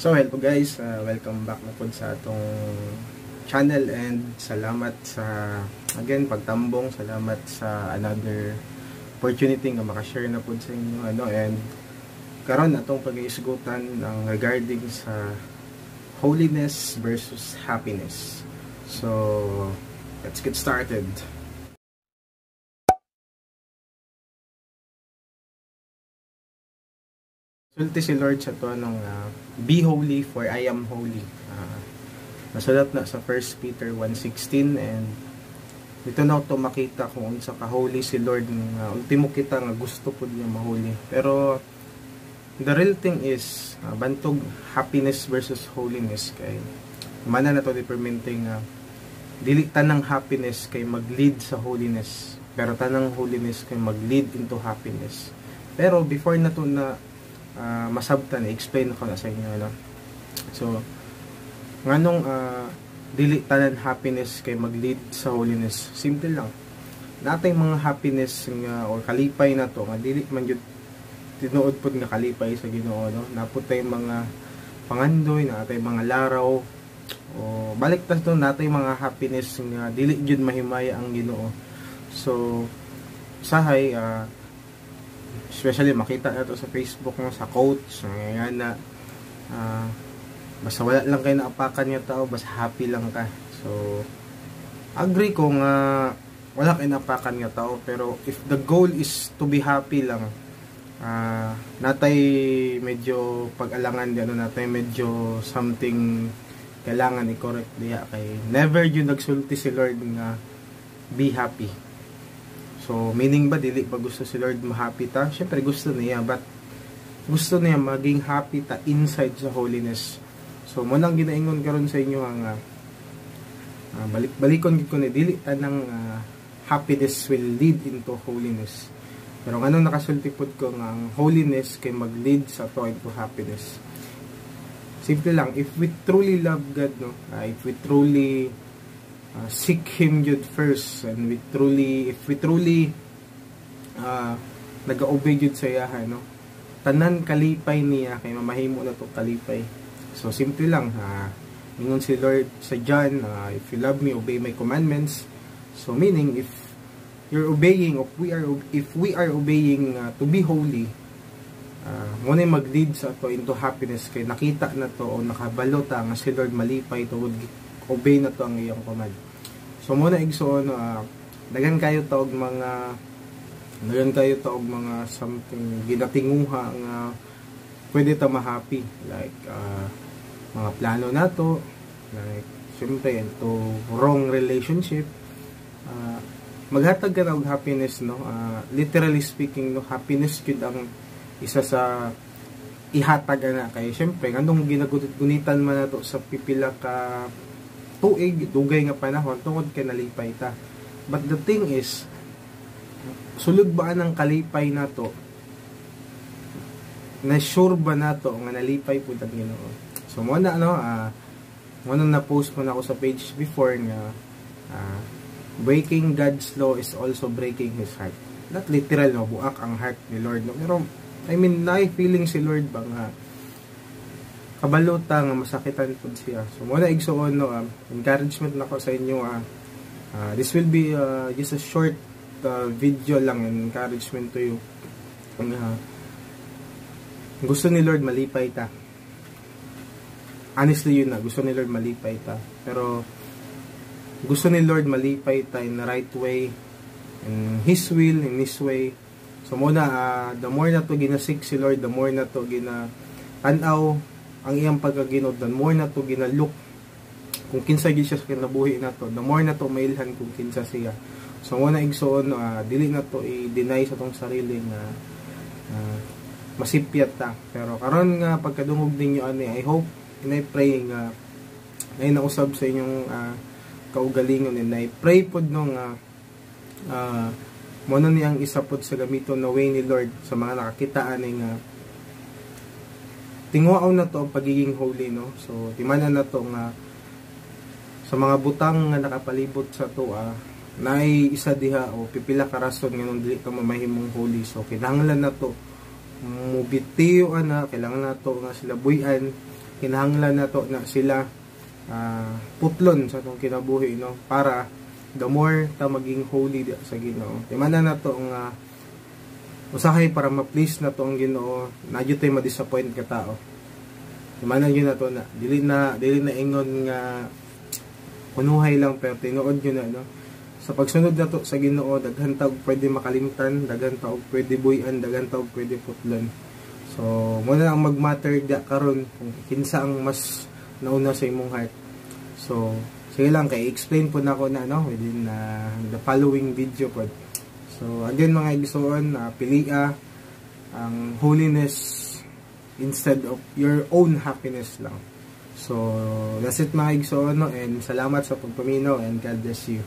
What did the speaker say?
So hello guys, welcome back na po sa atong channel and salamat sa again pagtambong, salamat sa another opportunity nga makashare na po sa inyo ano. And karon atong pag-iisgutan ang regarding sa holiness versus happiness. So let's get started. Sulti si Lord sa to anong be holy for I am holy. Nasulat na sa 1 Peter 1:16 and dito na ito makita kung unsa ka holy si Lord nga ultimo kita nga gusto pud niya mahuli. Pero the real thing is bantog happiness versus holiness kay mana na to determinting nga dili tanang happiness kay mag-lead sa holiness, pero tanang holiness kay mag-lead into happiness. Pero before na to na masabtan, explain ako na sa inyo ano. So nganong dili tanan happiness kay mag-lead sa holiness? Simple lang, natay mga happiness nga or kalipay na to nga dili man jud tinuod pud nga kalipay sa Ginoo no. Naputay mga pangandoy, natay mga laraw o balik tas to, natay mga happiness nga dili jud mahimaya ang Ginoo. So sahay especially makita na to sa Facebook no, sa quotes nga na basta wala lang kayo naapakan nga tao, basta happy lang ka. So agree ko nga wala kayo naapakan nga tao, pero if the goal is to be happy lang, natay medyo pag-alangan di ano, natay medyo something kailangan i-correct diha kay never yun nagsulti si Lord nga be happy. So meaning ba dili ba gusto si Lord ma-happy ta? Syempre gusto niya, but gusto niya maging happy ta inside sa holiness. So mo nang ginaingon karon sa inyo ang balik-balikon gid ko ni dili tanang happiness will lead into holiness. Pero nganong nakasulti pud ko nga ang holiness kay mag-lead sa to into happiness. Simple lang, if we truly love God no, if we truly seek Him jud first, and we truly, if we truly nag-obey jud sa iyaha no, tanan kalipay niya kay mamahimo na to kalipay. So simple lang, ingon si Lord sa John, if you love me, obey my commandments. So meaning if you're obeying, if we are obeying to be holy, mo na mag-lead sa to into happiness kay nakita na to o nakabalo ta nga si Lord malipay tungod obey na to ang iyang command. So mo na igsoon daghan kayo taog mga something ginatinguha nga pwede ta ma-happy, like mga plano nato, like syempre into wrong relationship, maghatag ka na og happiness no. Literally speaking no, happiness gyud ang isa sa ihatag na kay syempre nganong ginagunit-gunitan man nato sa pipila ka tuig, dugay nga panahon tungod kay nalipay ta. But the thing is, sulod ba ang kalipay nato? Na sure ba nato nga nalipay pud ang Ginoo? So mo na ano, mo na na-post mo na ako sa page before nga breaking God's law is also breaking His heart. Not literal no, buak ang heart ni Lord no, pero I mean naay feeling si Lord ba nga kabalota nga masakitan pud siya. So mo na igsuon no, encouragement nako sa inyo, this will be just a short video lang, encouragement to you. Gusto ni Lord malipay ta. Honestly yun na, gusto ni Lord malipay ta. Pero gusto ni Lord malipay ta in the right way, in His will, in His way. So mo na, the more na to ginasik si Lord, the more na to gina-tanaw ang iyang pagkaginod, the more na to ginalook kung kinsa gid siya sa kinabuhi na to, the more na to mailhan kung kinsa siya. So mo na igsoon, dili na to i-deny sa tong sarili nga masipyat ta. Pero karon nga pagkadungog ninyo ani, I hope and I pray nga nay nausab sa inyong kaugalingon, and I pray pod no nga mo na niyang isa pod sa gamiton na way ni Lord sa mga nakakita ani nga tinguaw na to ang pagiging holy no. So timanan na to nga sa mga butang nga nakapalibot sa to, naay isa diha o pipila ka rason nganong dili ka mamahimong holy. So kinahanglan na to mubitiyo ana, kailangan na to nga sila buy-an Kinahanglan nato na sila putlon sa atong kinabuhi, no, para the more ta maging holy sa Ginoo. Timan nato nga usahay para ma-please nato ang Ginoo, naa gyud tay ma-disappoint ka tao. Timan gyud nato na dili na ingon nga kunuhay lang, pero tinuod gyud na, no. Sa pagsunod nato sa Ginoo, daghan taog pwede makalimtan, daghan taog pwede buy-an, daghan taog pwede putlon. So mao na ang mag-matter da karon kung kinsa ang mas nauna sa imong heart. So sige lang, kay explain po nako na, no, within the following video po. So again, mga igsoon, pilia ang holiness instead of your own happiness lang. So that's it, mga igsoon, no, and salamat sa pagpaminaw and God bless you.